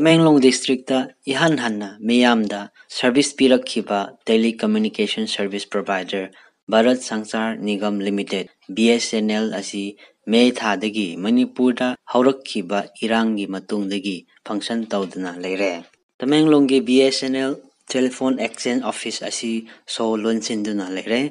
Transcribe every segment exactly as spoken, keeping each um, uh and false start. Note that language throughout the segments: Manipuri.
ꯇꯃꯦꯡꯂꯣꯡ ꯗꯤꯁꯇ꯭ꯔꯤꯛꯇ ꯏꯍꯥꯟ ꯍꯥꯟꯅ ꯃꯤꯌꯥꯝꯗ ꯁꯔꯚꯤꯁ ꯄꯤꯔꯛꯈꯤꯕ telecommunication service provider Bharat Sanchar Nigam Limited, B S N L, ꯑꯁꯤ ꯃꯦ ꯊꯥꯗꯒꯤ ꯃꯅꯤꯄꯨꯔꯗ ꯍꯧꯔꯛꯈꯤꯕ ꯏꯔꯥꯡꯒꯤ ꯃꯇꯨꯡꯗꯒꯤ ꯐꯪꯁꯟ ꯇꯧꯗꯨꯅ ꯂꯩꯔꯦ꯫ ꯇꯃꯦꯡꯂꯣꯡꯒꯤ B S N L telephone exchange office ꯑꯁꯤ ꯁꯣ ꯂꯣꯟꯁꯤꯟꯗꯨꯅ ꯂꯩꯔꯦ꯫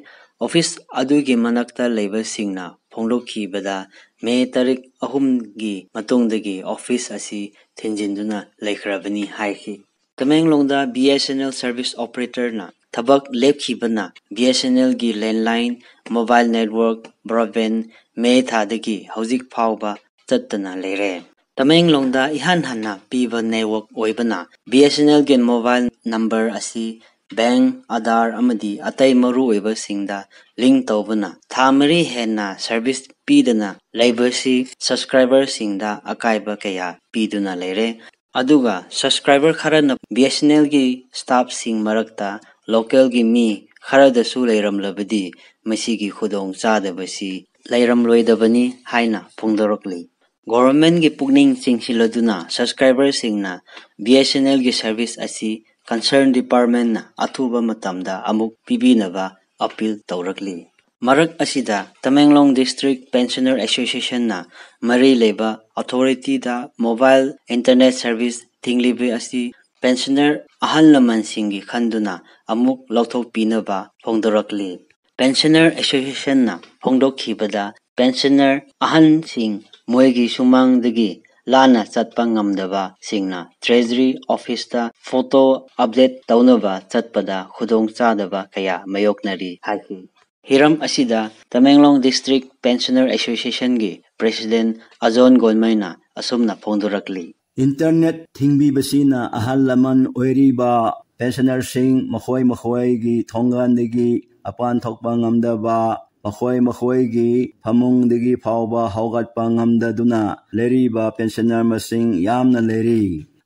ꯑꯣꯐꯤꯁ ꯑꯗꯨꯒꯤ ꯃꯅꯥꯛꯇ ꯂꯩꯕꯁꯤꯡꯅ ꯐꯣꯡꯗꯣꯛꯈꯤꯕꯗ, ꯃꯦ ꯇꯥꯔꯤꯛ ꯑꯍꯨꯝꯒꯤ ꯃꯇꯨꯡꯗꯒꯤ ꯑꯣꯐꯤꯁ ꯑꯁꯤ ꯊꯤꯡꯖꯤꯟꯗꯨꯅ ꯂꯩꯈ꯭ꯔꯕꯅꯤ ꯍꯥꯏꯈꯤ꯫ ꯇꯃꯦꯡꯂꯣꯡꯗ B S N L service ꯑꯣꯄꯔꯦꯇꯔꯅ ꯊꯕꯛ ꯂꯦꯞꯈꯤꯕꯅ ꯕꯤ ꯑꯦꯁ ꯑꯦꯟ ꯑꯦꯜꯒꯤ landline, mobile network, broadband May ꯊꯥꯗꯒꯤ ꯍꯧꯖꯤꯛ ꯐꯥꯎꯕ ꯆꯠꯇꯅ ꯂꯩꯔꯦ꯫ ꯇꯃꯦꯡꯂꯣꯡꯗ ꯏꯍꯥꯟ ꯍꯥꯟꯅ ꯄꯤꯕ ꯅꯦꯠꯋꯥꯔꯛ ꯑꯣꯏꯕꯅ ꯕꯤ ꯑꯦꯁ ꯑꯦꯟ ꯑꯦꯜꯒꯤ ꯃꯣꯕꯥꯏꯜ ꯅꯝꯕꯔ ꯑꯁꯤ ꯕꯦꯡ, ꯑꯥꯙꯥꯔ ꯑꯃꯗꯤ ꯑꯇꯩ ꯃꯔꯨꯑꯣꯏꯕꯁꯤꯡꯗ ꯂꯤꯡ ꯇꯧꯕꯅ ꯊꯥ ꯃꯔꯤ ꯍꯦꯟꯅ ꯁꯔꯚꯤꯁ ꯄꯤꯗꯅ ꯂꯩꯕꯁꯤ ꯁꯕꯁꯀ꯭ꯔꯥꯏꯕꯔꯁꯤꯡꯗ ꯑꯀꯥꯏꯕ ꯀꯌꯥ ꯄꯤꯗꯨꯅ ꯂꯩꯔꯦ꯫ ꯑꯗꯨꯒ ꯁꯕꯁꯀ꯭ꯔꯥꯏꯕꯔ ꯈꯔꯅ ꯕꯤ ꯑꯦꯁ ꯑꯦꯟ ꯑꯦꯜꯒꯤ ꯁ꯭ꯇꯥꯐꯁꯤꯡ ꯃꯔꯛꯇ ꯂꯣꯀꯦꯜꯒꯤ ꯃꯤ ꯈꯔꯗꯁꯨ ꯂꯩꯔꯝꯂꯕꯗꯤ ꯃꯁꯤꯒꯤ ꯈꯨꯗꯣꯡꯆꯥꯗꯕꯁꯤ ꯂꯩꯔꯝꯂꯣꯏꯗꯕꯅꯤ ꯍꯥꯏꯅ ꯐꯣꯡꯗꯣꯔꯛꯂꯤ꯫ ꯒꯣꯚꯔꯟꯃꯦꯟꯠꯀꯤ ꯄꯨꯛꯅꯤꯡ ꯆꯤꯡꯁꯤꯜꯂꯗꯨꯅ ꯁꯕꯁꯀ꯭ꯔꯥꯏꯕꯔꯁꯤꯡꯅ ꯕꯤ ꯑꯦꯁ ꯑꯦꯟ ꯑꯦꯜꯒꯤ ꯁꯔꯚꯤꯁ ꯑꯁꯤ ꯀꯟꯁꯔꯟ ꯗꯤꯄꯥꯔꯠꯃꯦꯟꯠꯅ ꯑꯊꯨꯕ ꯃꯇꯝꯗ ꯑꯃꯨꯛ ꯄꯤꯕꯤꯅꯕ ꯑꯄꯤꯜ ꯇꯧꯔꯛꯂꯤ꯫ ꯃꯔꯛ ꯑꯁꯤꯗ ꯇꯃꯦꯡꯂꯣꯡ ꯗꯤꯁꯇ꯭ꯔꯤꯛ ꯄꯦꯟꯁꯅꯔ ꯑꯦꯁꯣꯁꯤꯌꯦꯁꯟꯅ ꯃꯔꯤ ꯂꯩꯕ ꯑꯣꯊꯣꯔꯤꯇꯤꯗ ꯃꯣꯕꯥꯏꯜ ꯏꯟꯇꯔꯅꯦꯠ ꯁꯔꯚꯤꯁ ꯊꯤꯡꯂꯤꯕ ꯑꯁꯤ ꯄꯦꯟꯁꯅꯔ ꯑꯍꯜ ꯂꯃꯟꯁꯤꯡꯒꯤ ꯈꯟꯗꯨꯅ ꯑꯃꯨꯛ ꯂꯧꯊꯣꯛꯄꯤꯅꯕ ꯐꯣꯡꯗꯣꯔꯛꯂꯤ꯫ ꯄꯦꯟꯁꯅꯔ ꯑꯦꯁꯣꯁꯤꯌꯦꯁꯟꯅ ꯐꯣꯡꯗꯣꯛꯈꯤꯕꯗ, ꯄꯦꯟꯁꯅꯔ ꯑꯍꯟꯁꯤꯡ ꯃꯣꯏꯒꯤ ꯁꯨꯃꯥꯡꯗꯒꯤ ꯂꯥꯟꯅ ꯆꯠꯄ ꯉꯝꯗꯕꯁꯤꯡꯅ ꯇ꯭ꯔꯦꯖꯔꯤ ꯑꯣꯐꯤꯁꯇ ꯐꯣꯇꯣ ꯑꯞꯗꯦꯠ ꯇꯧꯅꯕ ꯆꯠꯄꯗ ꯈꯨꯗꯣꯡꯆꯥꯗꯕ ꯀꯌꯥ ꯃꯥꯌꯣꯛꯅꯔꯤ ꯍꯥꯏꯈꯤ꯫ ꯍꯤꯔꯝ ꯑꯁꯤꯗ ꯇꯃꯦꯡꯂꯣꯡ ꯗꯤꯁꯇ꯭ꯔꯤꯛ ꯄꯦꯟꯁꯅꯔ ꯑꯦꯁꯣꯁꯤꯌꯦꯁꯟꯒꯤ ꯄ꯭ꯔꯦꯁꯤꯗꯦꯟꯠ ꯑꯖꯣꯟ ꯒꯣꯟꯃꯩꯅ ꯑꯁꯨꯝꯅ ꯐꯣꯡꯗꯣꯔꯛꯂꯤ꯫ ꯏꯟꯇꯔꯅꯦꯠ ꯊꯤꯡꯕꯤꯕꯁꯤꯅ ꯑꯍꯜ ꯂꯃꯟ ꯑꯣꯏꯔꯤꯕ ꯄꯦꯟꯁꯅꯔꯁꯤꯡ ꯃꯈꯣꯏ ꯃꯈꯣꯏꯒꯤ ꯊꯣꯡꯒꯥꯟꯗꯒꯤ ꯃꯄꯥꯟ ꯊꯣꯛꯄ ꯉꯝꯗꯕ, ꯃꯈꯣꯏ ꯃꯈꯣꯏꯒꯤ ꯐꯃꯨꯡꯗꯒꯤ ꯐꯥꯎꯕ ꯍꯧꯒꯠꯄ ꯉꯝꯗꯗꯨꯅ ꯂꯩꯔꯤꯕ ꯄꯦꯟꯁꯅꯔ ꯃꯁꯤꯡ ꯌꯥꯝꯅ ꯂꯩꯔꯤ꯫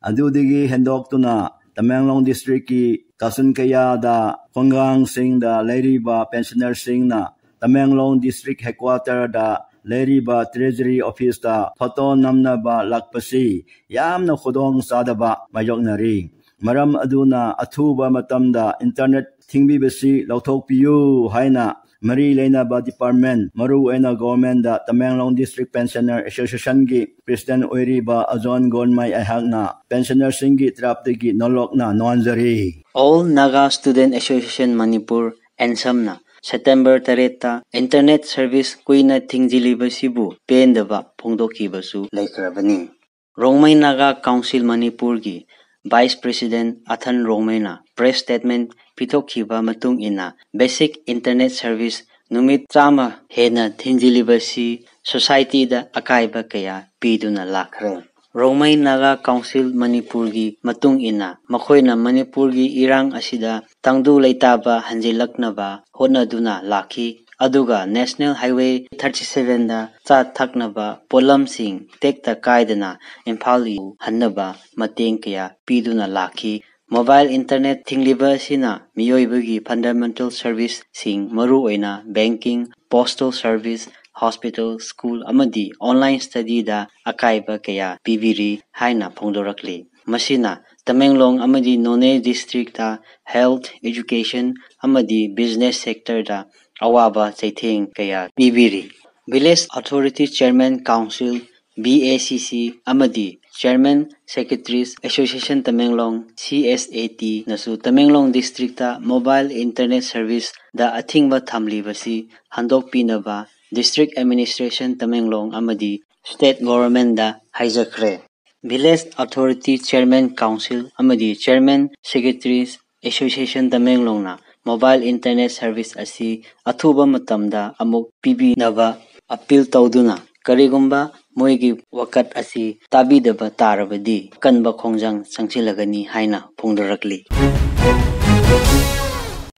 ꯑꯗꯨꯗꯒꯤ ꯍꯦꯟꯗꯣꯛꯇꯨꯅ ꯇꯃꯦꯡꯂꯣꯡ ꯗꯤꯁꯇ꯭ꯔꯤꯛꯀꯤ ꯀꯥꯁꯟ ꯀꯌꯥꯗ ꯈꯨꯡꯒꯪꯁꯤꯡꯗ ꯂꯩꯔꯤꯕ ꯄꯦꯟꯁꯅꯔꯁꯤꯡꯅ ꯇꯃꯦꯡꯂꯣꯡ ꯗꯤꯁꯇ꯭ꯔꯤꯛ ꯍꯦꯗꯀ꯭ꯋꯥꯇꯔꯗ ꯂꯩꯔꯤꯕ Treasury Office ꯇ photo ꯅꯝꯅꯕ ꯂꯥꯛꯄꯁꯤ ꯌꯥꯝꯅ ꯈꯨꯗꯣꯡ ꯆꯥꯗꯕ ꯃꯥꯌꯣꯛꯅꯔꯤ꯫ ꯃꯔꯝ ꯑꯗꯨꯅ ꯑꯊꯨꯕ ꯃꯇꯝꯗ internet ꯊꯤꯡꯕꯤꯕꯁꯤ ꯂꯧꯊꯣꯛꯄꯤꯌꯨ ꯍꯥꯏꯅ ꯃꯔꯤ ꯂꯩꯅꯕ department, ꯃꯔꯨ ꯑꯣꯏꯅ government ꯇ Tamenglong District Pensioner Association ꯒꯤ president ꯑꯣꯏꯔꯤꯕ ꯑꯖꯣꯟ ꯒꯣꯟꯃꯥꯏ ꯑꯩꯍꯥꯛꯅ pensioner ꯁꯤꯡꯒꯤ ꯇꯔꯞꯇꯒꯤ ꯅꯣꯂꯣꯛꯅ ꯅꯣꯟꯖꯔꯤ꯫ All Naga Student Association Manipur, ANSAM ꯅ September ꯇꯔꯦꯠꯇ internet service ꯀꯨꯏꯅ ꯊꯤꯡꯖꯤꯜꯂꯤꯕꯁꯤꯕꯨ ꯄꯦꯟꯗꯕ ꯐꯣꯡꯗꯣꯛꯈꯤꯕꯁꯨ ꯂꯩꯈ꯭ꯔꯕꯅꯤ꯫ ꯔꯣꯡꯃꯩ ꯅꯥꯒꯥ ꯀꯥꯎꯟꯁꯤꯜ ꯃꯅꯤꯄꯨꯔꯒꯤ Vice President ꯑꯊꯟ ꯔꯣꯡꯃꯩꯅ press statement ꯄꯤꯊꯣꯛꯈꯤꯕ ꯃꯇꯨꯡ ꯏꯟꯅ, basic internet service ꯅꯨꯃꯤꯠ ꯆꯥꯝꯃ ꯍꯦꯟꯅ ꯊꯤꯡꯖꯤꯜꯂꯤꯕꯁꯤ society ꯗ ꯑꯀꯥꯏꯕ ꯀꯌꯥ ꯄꯤꯗꯨꯅ ꯂꯥꯛꯈ꯭ꯔꯦ꯫ ꯔꯣꯡꯃꯩ ꯅꯥꯒꯥ ꯀꯥꯎꯟꯁꯤꯜ ꯃꯅꯤꯄꯨꯔꯒꯤ ꯃꯇꯨꯡ ꯏꯟꯅ, ꯃꯈꯣꯏꯅ ꯃꯅꯤꯄꯨꯔꯒꯤ ꯏꯔꯥꯡ ꯑꯁꯤꯗ ꯇꯪꯗꯨ ꯂꯩꯇꯥꯕ ꯍꯟꯖꯤꯜꯂꯛꯅꯕ ꯍꯣꯠꯅꯗꯨꯅ ꯂꯥꯛꯈꯤ, ꯑꯗꯨꯒ National Highway thirty seven ꯗ ꯆꯥ ꯊꯛꯅꯕ ꯄꯣꯠꯂꯝꯁꯤꯡ ꯇꯦꯛꯇ ꯀꯥꯏꯗꯅ ꯏꯝꯐꯥꯜ ꯌꯧꯍꯟꯅꯕ ꯃꯇꯦꯡ ꯀꯌꯥ ꯄꯤꯗꯨꯅ ꯂꯥꯛꯈꯤ꯫ Mobile internet ꯊꯤꯡꯂꯤꯕ ꯑꯁꯤꯅ ꯃꯤꯑꯣꯏꯕꯒꯤ fundamental service ꯁꯤꯡ, ꯃꯔꯨꯑꯣꯏꯅ banking, postal service, hospital, school ꯑꯃꯗꯤ online study ꯗ ꯑꯀꯥꯏꯕ ꯀꯌꯥ ꯄꯤꯕꯤꯔꯤ ꯍꯥꯏꯅ ꯐꯣꯡꯗꯣꯔꯛꯂꯤ꯫ ꯃꯁꯤꯅ ꯇꯃꯦꯡꯂꯣꯡ ꯑꯃꯗꯤ ꯅꯣꯅꯦ district ꯇ health, education ꯑꯃꯗꯤ business sector ꯗ ꯑꯋꯥꯕ ꯆꯩꯊꯦꯡ ꯀꯌꯥ ꯄꯤꯕꯤꯔꯤ꯫ Village Authority Chairman Council, V A C C ꯑꯃꯗꯤ Chairman Secretaries Association Tamenglong, C S A T ꯅꯁꯨ ꯇꯃꯦꯡꯂꯣꯡ district ꯇ mobile internet service ꯗ ꯑꯊꯤꯡꯕ ꯊꯝꯂꯤꯕꯁꯤ ꯍꯟꯗꯣꯛꯄꯤꯅꯕ district administration ꯇꯃꯦꯡꯂꯣꯡ ꯑꯃꯗꯤ state government ꯗ ꯍꯥꯏꯖꯈ꯭ꯔꯦ꯫ Village Authority Chairman Council ꯑꯃꯗꯤ Chairman Secretaries Association ꯇꯃꯦꯡꯂꯣꯡꯅ mobile internet service ꯑꯁꯤ ꯑꯊꯨꯕ ꯃꯇꯝꯗ ꯑꯃꯨꯛ ꯄꯤꯕꯤꯅꯕ appeal ꯇꯧꯗꯨꯅ, ꯀꯔꯤꯒꯨꯝꯕ ꯃꯣꯏꯒꯤ ꯋꯥꯀꯠ ꯑꯁꯤ ꯇꯥꯕꯤꯗꯕ ꯇꯥꯔꯕꯗꯤ ꯑꯀꯟꯕ ꯈꯣꯡꯖꯪ ꯆꯪꯁꯤꯜꯂꯒꯅꯤ ꯍꯥꯏꯅ ꯐꯣꯡꯗꯣꯔꯛꯂꯤ꯫